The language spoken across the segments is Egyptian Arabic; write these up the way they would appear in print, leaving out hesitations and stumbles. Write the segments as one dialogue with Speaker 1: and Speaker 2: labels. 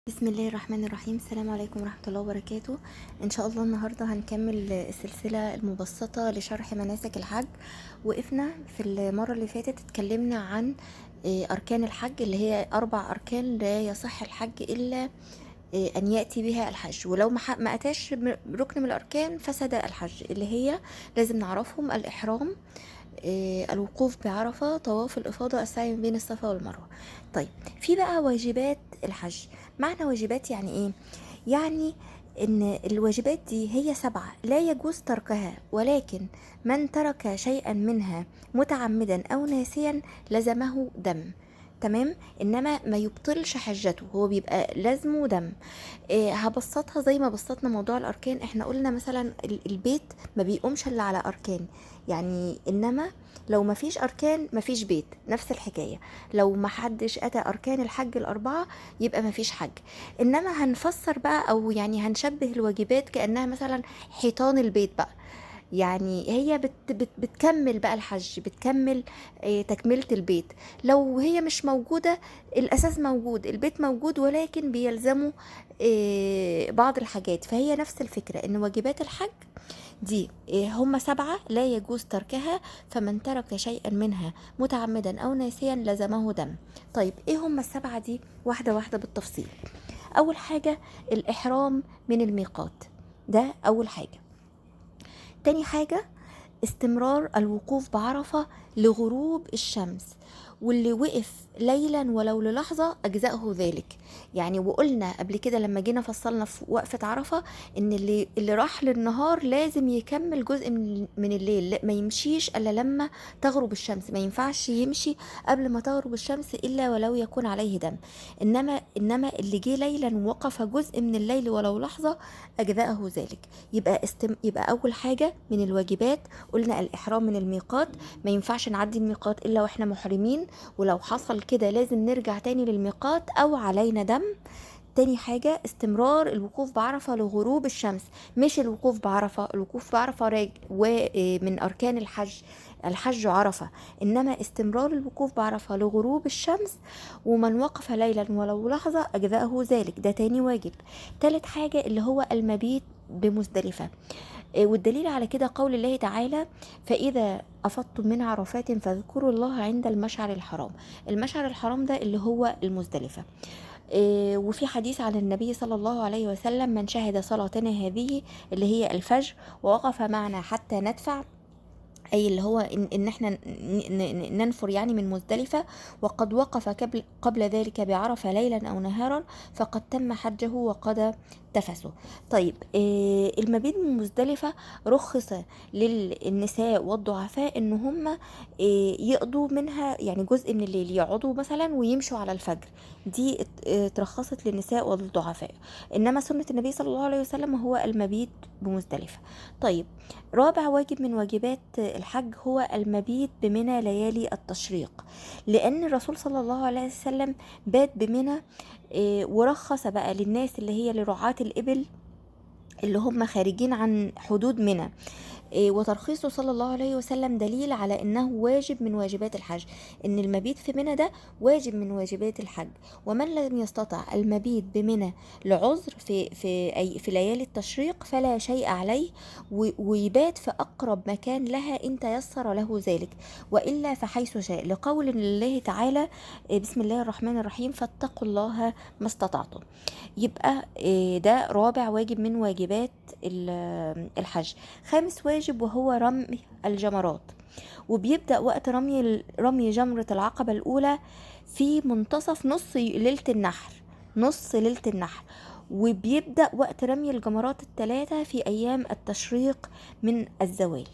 Speaker 1: بسم الله الرحمن الرحيم. السلام عليكم ورحمة الله وبركاته. إن شاء الله النهاردة هنكمل السلسلة المبسطة لشرح مناسك الحج. وقفنا في المرة اللي فاتت، اتكلمنا عن أركان الحج اللي هي 4 أركان لا يصح الحج إلا أن يأتي بها الحج، ولو ما أتاش ركن من الأركان فسد الحج، اللي هي لازم نعرفهم: الإحرام، الوقوف بعرفة، طواف الإفاضة، السعي بين الصفا والمروة. طيب، في بقى واجبات الحج. معنى واجبات يعني إيه؟ يعني إن الواجبات دي هي 7 لا يجوز تركها، ولكن من ترك شيئا منها متعمدا أو ناسيا لزمه دم. تمام؟ إنما ما يبطلش حجته، هو بيبقى لازمه دم. هبسطها زي ما بسطنا موضوع الأركان. احنا قلنا مثلا البيت ما بيقومش إلا على أركان، يعني إنما لو ما فيش أركان ما فيش بيت. نفس الحكاية، لو ما حدش أتى أركان الحج 4 يبقى ما فيش حج. إنما هنفسر بقى، أو يعني هنشبه الواجبات كأنها مثلا حيطان البيت بقى، يعني هي بت بت بتكمل بقى الحج، بتكمل تكملة البيت. لو هي مش موجودة، الأساس موجود، البيت موجود، ولكن بيلزمه بعض الحاجات. فهي نفس الفكرة، إن واجبات الحج دي هم 7 لا يجوز تركها، فمن ترك شيئا منها متعمدا أو ناسيا لزمه دم. طيب إيه هم 7 دي؟ واحدة واحدة بالتفصيل. أول حاجة الإحرام من الميقات، ده أول حاجة. تاني حاجة استمرار الوقوف بعرفة لغروب الشمس، واللي وقف ليلا ولو للحظة أجزأه ذلك. يعني وقلنا قبل كده لما جينا فصلنا في وقفة عرفة إن اللي راح للنهار لازم يكمل جزء من الليل، لا، ما يمشيش إلا لما تغرب الشمس، ما ينفعش يمشي قبل ما تغرب الشمس إلا ولو يكون عليه دم. إنما اللي جه ليلا ووقف جزء من الليل ولو لحظة أجزأه ذلك. يبقى أول حاجة من الواجبات قلنا الإحرام من الميقات، ما ينفعش نعدي الميقات إلا وإحنا محرمين، ولو حصل كده لازم نرجع تاني للميقات أو علينا دم. تاني حاجة استمرار الوقوف بعرفة لغروب الشمس، مش الوقوف بعرفة، الوقوف بعرفة من أركان الحج، الحج عرفة، إنما استمرار الوقوف بعرفة لغروب الشمس، ومن وقف ليلا ولو لحظة أجزأه ذلك، ده تاني واجب. تالت حاجة اللي هو المبيت بمزدلفة، والدليل على كده قول الله تعالى: فإذا أفضتم من عرفات فاذكروا الله عند المشعر الحرام. المشعر الحرام ده اللي هو المزدلفة. وفي حديث عن النبي صلى الله عليه وسلم: من شهد صلاتنا هذه اللي هي الفجر ووقف معنا حتى ندفع، أي اللي هو إن إحنا ننفر يعني من مزدلفة، وقد وقف قبل ذلك بعرفة ليلا أو نهارا فقد تم حجه وقد تفسه. طيب، المبيت من مزدلفة رخص للنساء والضعفاء إن هم يقضوا منها يعني جزء من الليل، يقعدوا مثلا ويمشوا على الفجر، دي اترخصت للنساء والضعفاء. إنما سنة النبي صلى الله عليه وسلم هو المبيت بمزدلفة. طيب، رابع واجب من واجبات الحج هو المبيت بمنى ليالي التشريق، لأن الرسول صلى الله عليه وسلم بات بمنى، ورخص بقى للناس اللي هي لرعاة الإبل اللي هم خارجين عن حدود منى، وترخيصه صلى الله عليه وسلم دليل على أنه واجب من واجبات الحج، أن المبيت في منى ده واجب من واجبات الحج. ومن لم يستطع المبيت بمنى لعذر في ليالي التشريق فلا شيء عليه، ويبات في أقرب مكان لها إن تيسر له ذلك، وإلا فحيث شاء، لقول الله تعالى: بسم الله الرحمن الرحيم، فاتقوا الله ما استطعتم. يبقى ده رابع واجب من واجبات الحج. خامس واجب وهو رمي الجمرات، وبيبدأ وقت رمي جمرة العقبة الأولى في منتصف نص ليلة النحر، نص ليلة النحر، وبيبدأ وقت رمي الجمرات 3 في أيام التشريق من الزوال.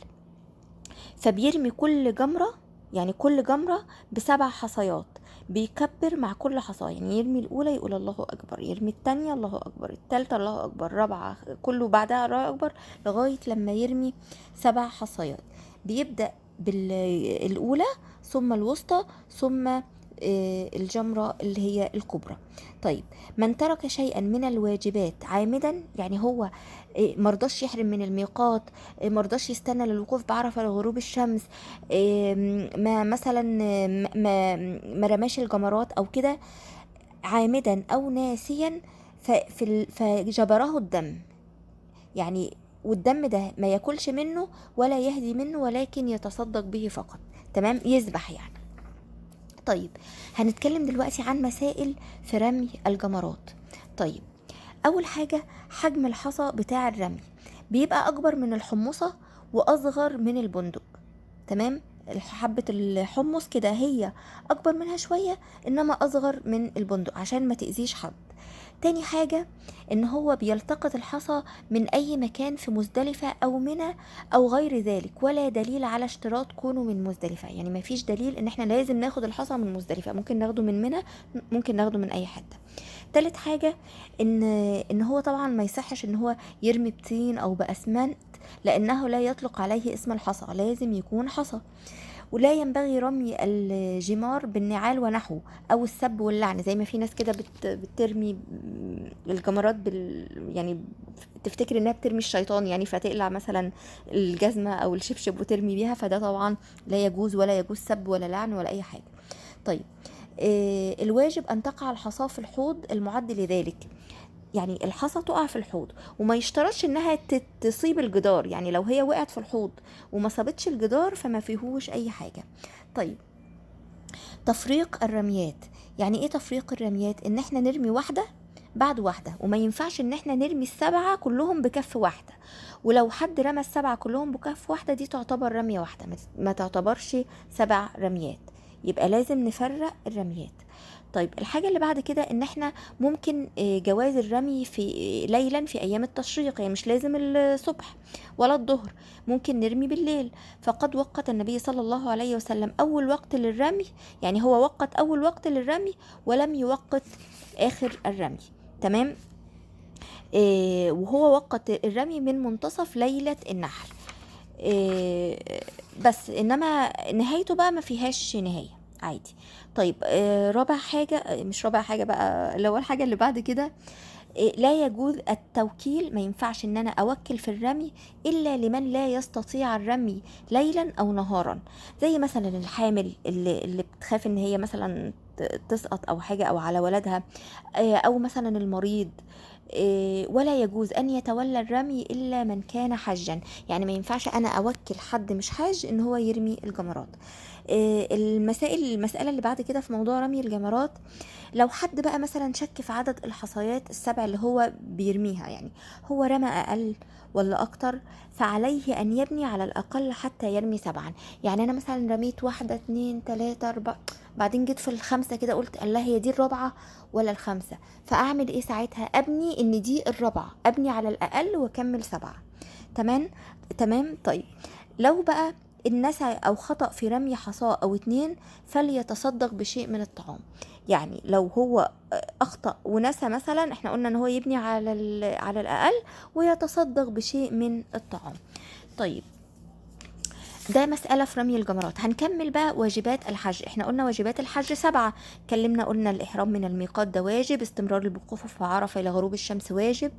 Speaker 1: فبيرمي كل جمرة، يعني كل جمرة ب7 حصيات، بيكبر مع كل حصاية، يعني يرمي الأولى يقول الله أكبر، يرمي التانية الله أكبر، التالتة الله أكبر، الرابعة كله بعدها الله أكبر، لغاية لما يرمي 7 حصيات. بيبدأ بالأولى ثم الوسطى ثم الجمرة اللي هي الكبرى. طيب، من ترك شيئا من الواجبات عامدا، يعني هو مرضاش يحرم من الميقات، مرضاش يستنى للوقوف بعرفة لغروب الشمس، ما مثلا ما رماش الجمرات او كده، عامدا أو ناسيا فجبره الدم، يعني والدم ده ما ياكلش منه ولا يهدي منه، ولكن يتصدق به فقط. تمام، يذبح يعني. طيب هنتكلم دلوقتي عن مسائل في رمي الجمرات. طيب أول حاجة حجم الحصى بتاع الرمي بيبقى أكبر من الحمصة وأصغر من البندق. تمام، حبة الحمص كده هي أكبر منها شوية، إنما أصغر من البندق عشان ما تأذيش حد. تاني حاجة إن هو بيلتقط الحصى من أي مكان في مزدلفة أو منى أو غير ذلك، ولا دليل على اشتراط كونه من مزدلفة. يعني ما فيش دليل إن إحنا لازم ناخد الحصى من مزدلفة، ممكن ناخده من منى، ممكن ناخده من أي حتة. تالت حاجة إن هو طبعا ما يصحش إن هو يرمي بطين أو بأسمنت، لأنه لا يطلق عليه اسم الحصى، لازم يكون حصى. ولا ينبغي رمي الجمار بالنعال ونحوه أو السب واللعن، زي ما في ناس كده بترمي الجمرات يعني تفتكر إنها بترمي الشيطان يعني، فتقلع مثلا الجزمة أو الشبشب وترمي بيها، فده طبعا لا يجوز، ولا يجوز سب ولا لعن ولا أي حاجة. طيب الواجب أن تقع الحصاة في الحوض المعد لذلك، يعني الحصى تقع في الحوض وما يشترطش انها تصيب الجدار، يعني لو هي وقعت في الحوض وما صابتش الجدار فما فيهوش اي حاجة. طيب تفريق الرميات، يعني ايه تفريق الرميات؟ ان احنا نرمي واحدة بعد واحدة، وما ينفعش ان احنا نرمي السبعة كلهم بكف واحدة، ولو حد رمى السبعة كلهم بكف واحدة دي تعتبر رمية واحدة، ما تعتبرش 7 رميات، يبقى لازم نفرق الرميات. طيب الحاجة اللي بعد كده ان احنا ممكن جواز الرمي في ليلا في ايام التشريق، يعني مش لازم الصبح ولا الظهر، ممكن نرمي بالليل. فقد وقت النبي صلى الله عليه وسلم اول وقت للرمي، يعني هو وقت اول وقت للرمي ولم يوقت اخر الرمي. تمام، وهو وقت الرمي من منتصف ليلة النحر، بس انما نهايته بقى ما فيهاش نهاية عادي. طيب رابع حاجة، مش رابع حاجة بقى، اللي هو الحاجة اللي بعد كده، لا يجوز التوكيل، ما ينفعش ان انا اوكل في الرمي الا لمن لا يستطيع الرمي ليلا او نهارا، زي مثلا الحامل اللي بتخاف ان هي مثلا تسقط او حاجة او على ولدها، او مثلا المريض. ولا يجوز ان يتولى الرمي الا من كان حجا، يعني ما ينفعش انا اوكل حد مش حاج ان هو يرمي الجمرات. المسألة اللي بعد كده في موضوع رمي الجمرات، لو حد بقى مثلا شك في عدد الحصيات السبع اللي هو بيرميها، يعني هو رمى اقل ولا اكتر، فعليه ان يبني على الاقل حتى يرمي 7. يعني انا مثلا رميت 1 2 3 4، بعدين جيت في 5 كده قلت الله هي دي الرابعة ولا 5، فاعمل ايه ساعتها؟ ابني ان دي الرابعة، ابني على الاقل واكمل 7. تمام تمام. طيب لو بقى النسى او خطأ في رمي حصاة او 2 فليتصدق بشيء من الطعام. يعني لو هو اخطأ ونسى مثلا، احنا قلنا ان هو يبني على الاقل ويتصدق بشيء من الطعام. طيب ده مسألة في رمي الجمرات. هنكمل بقى واجبات الحج. احنا قلنا واجبات الحج 7، اتكلمنا قلنا الإحرام من الميقات ده واجب، استمرار الوقوف في عرفة إلى غروب الشمس واجب،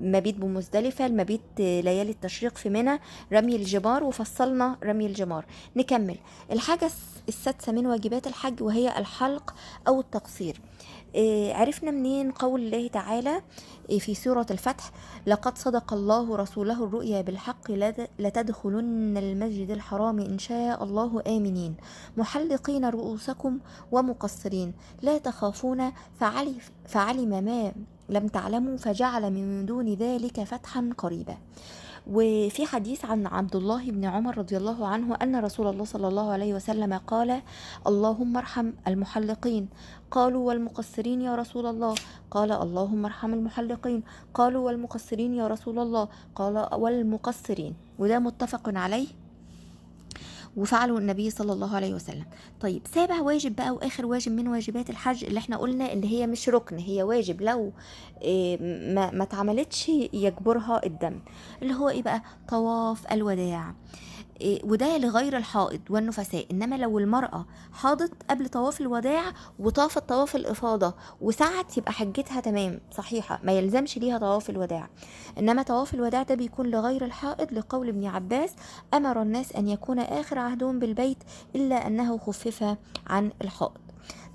Speaker 1: مبيت بمزدلفة، المبيت ليالي التشريق في منى، رمي الجمار، وفصلنا رمي الجمار. نكمل الحاجة السادسة من واجبات الحج وهي الحلق أو التقصير. عرفنا منين قول الله تعالى في سورة الفتح: لقد صدق الله رسوله الرؤيا بالحق لتدخلن المسجد الحرام إن شاء الله آمنين محلقين رؤوسكم ومقصرين لا تخافون فعلم ما لم تعلموا فجعل من دون ذلك فتحا قريبا. وفي حديث عن عبد الله بن عمر رضي الله عنه أن رسول الله صلى الله عليه وسلم قال: اللهم ارحم المحلقين. قالوا: والمقصرين يا رسول الله؟ قال: اللهم ارحم المحلقين. قالوا: والمقصرين يا رسول الله؟ قال: والمقصرين. وده متفق عليه وفعله النبي صلى الله عليه وسلم. طيب سابع واجب بقى واخر واجب من واجبات الحج اللي احنا قلنا اللي هي مش ركن، هي واجب لو ما اتعملتش يجبرها الدم، اللي هو ايه بقى؟ طواف الوداع. وده لغير الحائض والنفساء. انما لو المرأة حاضت قبل طواف الوداع وطافت طواف الافاضة وسعت يبقى حجتها تمام صحيحة، ما يلزمش ليها طواف الوداع. انما طواف الوداع ده بيكون لغير الحائض، لقول ابن عباس: امر الناس ان يكون اخر عهدهم بالبيت الا انه خفف عن الحائض.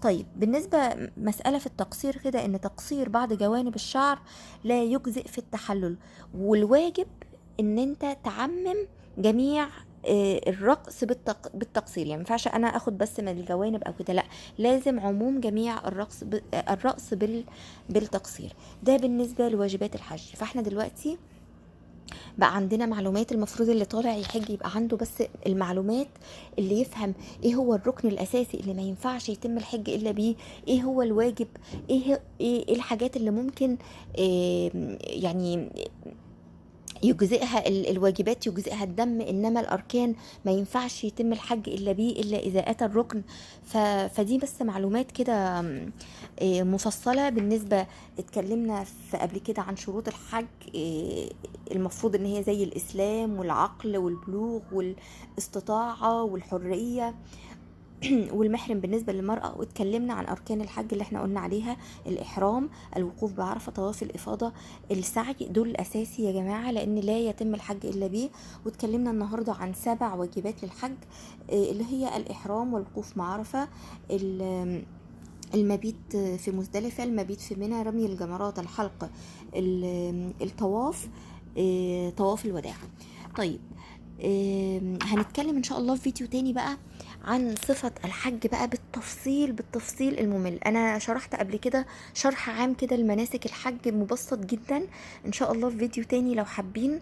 Speaker 1: طيب بالنسبة مسألة في التقصير كده، ان تقصير بعض جوانب الشعر لا يجزئ في التحلل، والواجب ان انت تعمم جميع الرقص بالتقصير. يعني ما ينفعش انا اخد بس من الجوانب او كده، لا لازم عموم جميع الرقص بالتقصير. ده بالنسبة لواجبات الحج. فاحنا دلوقتي بقى عندنا معلومات، المفروض اللي طالع يحج يبقى عنده بس المعلومات اللي يفهم ايه هو الركن الاساسي اللي ما ينفعش يتم الحج الا بيه، ايه هو الواجب، ايه الحاجات اللي ممكن يعني يجزئها الواجبات يجزئها الدم، انما الاركان ما ينفعش يتم الحج الا بيه الا اذا اتى الركن. فدي بس معلومات كده مفصلة. بالنسبة اتكلمنا في قبل كده عن شروط الحج، المفروض ان هي زي الاسلام والعقل والبلوغ والاستطاعة والحرية والمحرم بالنسبة للمرأة. واتكلمنا عن أركان الحج اللي احنا قلنا عليها، الإحرام، الوقوف بعرفة، طواف الإفاضة، السعي، دول الأساسي يا جماعة لأن لا يتم الحج إلا بيه. واتكلمنا النهاردة عن 7 واجبات للحج، اللي هي الإحرام والوقوف مع عرفة، المبيت في مزدلفة، المبيت في منى، رمي الجمرات، الحلق، الطواف، طواف الوداع. طيب هنتكلم ان شاء الله في فيديو تاني بقى عن صفة الحج بقى بالتفصيل الممل. انا شرحت قبل كده شرح عام كده لمناسك الحج مبسط جدا، ان شاء الله في فيديو تاني لو حابين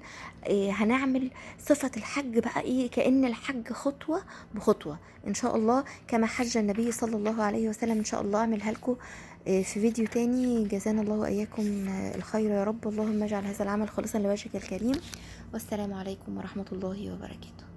Speaker 1: هنعمل صفة الحج بقى ايه، كأن الحج خطوة بخطوة ان شاء الله كما حج النبي صلى الله عليه وسلم. ان شاء الله اعملها لكم في فيديو تاني. جزانا الله واياكم الخير يا رب، اللهم اجعل هذا العمل خالصا لوجهك الكريم، والسلام عليكم ورحمة الله وبركاته.